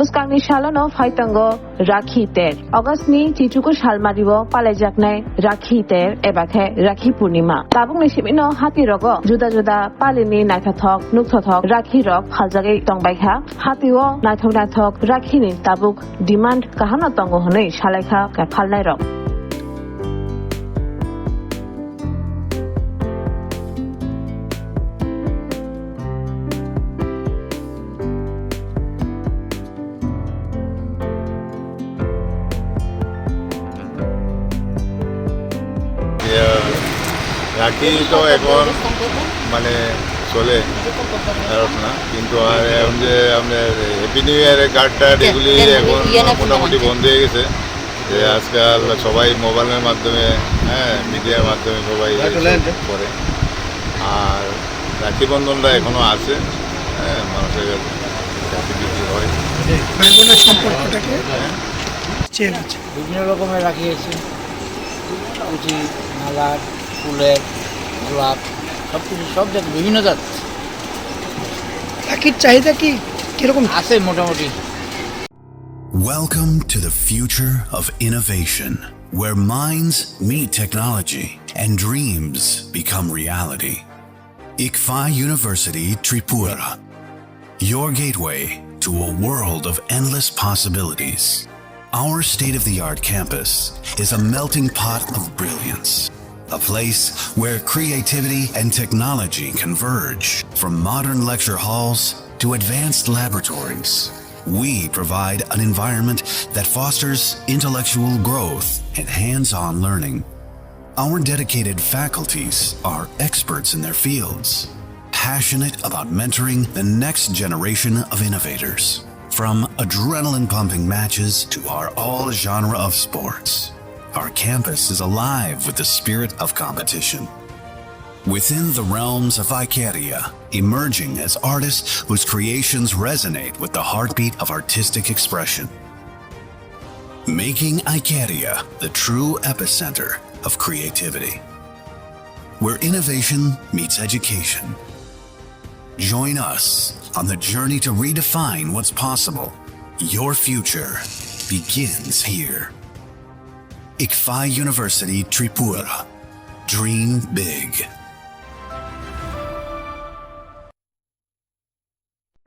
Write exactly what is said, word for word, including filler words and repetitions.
Bwskangni salono phai tongo Rakhi ter. August ni chichuku salmario palaijaknai Rakhi ter eba khe Rakhi Purnima. Tabukni simino hati rogo juda juda palini naithothok nukthothok Rakhi rok phaljagwi tongbaikha. Hatio naithok naithok Rakhi ni tabuk demand kaham no tongo hwnwi salaikha phalnai rok. ইয়া, রাখি তো এখন মানে চলে, খারাপ না, কিন্তু আর এখন যে আমরা হ্যাপি নিউ ইয়ারের কার্ড টার্ড এগুলি এখন মোটামুটি বন্ধ হয়ে গেছে। যে আজকাল সবাই মোবাইলের মাধ্যমে, হ্যাঁ, মিডিয়ার মাধ্যমে সবাই করে। আর রাখি বন্ধনটা এখনো আছে, হ্যাঁ, মানুষের কাছে কাছে বিক্রি হয়। ভাই বোনের সম্পর্কটাকে চেয়ে গেছে। বিভিন্ন রকমের রাখি আছে, কুচি, মালার, ফুলের, গোলাপ, সব কিছু, সব জাত, বিভিন্ন জাত। রাখির চাহিদা কি কিরকম? আছে মোটামুটি। Welcome to the future of innovation, where minds meet technology and dreams become reality. Ikfa University Tripura, your gateway to a world of endless possibilities. Our state of the art campus is a melting pot of brilliance, a place where creativity and technology converge. From modern lecture halls to advanced laboratories, we provide an environment that fosters intellectual growth and hands on learning. Our dedicated faculties are experts in their fields, passionate about mentoring the next generation of innovators. From adrenaline pumping matches to our all genre of sports, our campus is alive with the spirit of competition. Within the realms of Icaria, emerging as artists whose creations resonate with the heartbeat of artistic expression. Making Icaria the true epicenter of creativity, where innovation meets education. Join us on the journey to redefine what's possible. Your future begins here. Ikfa University Tripura. Dream big.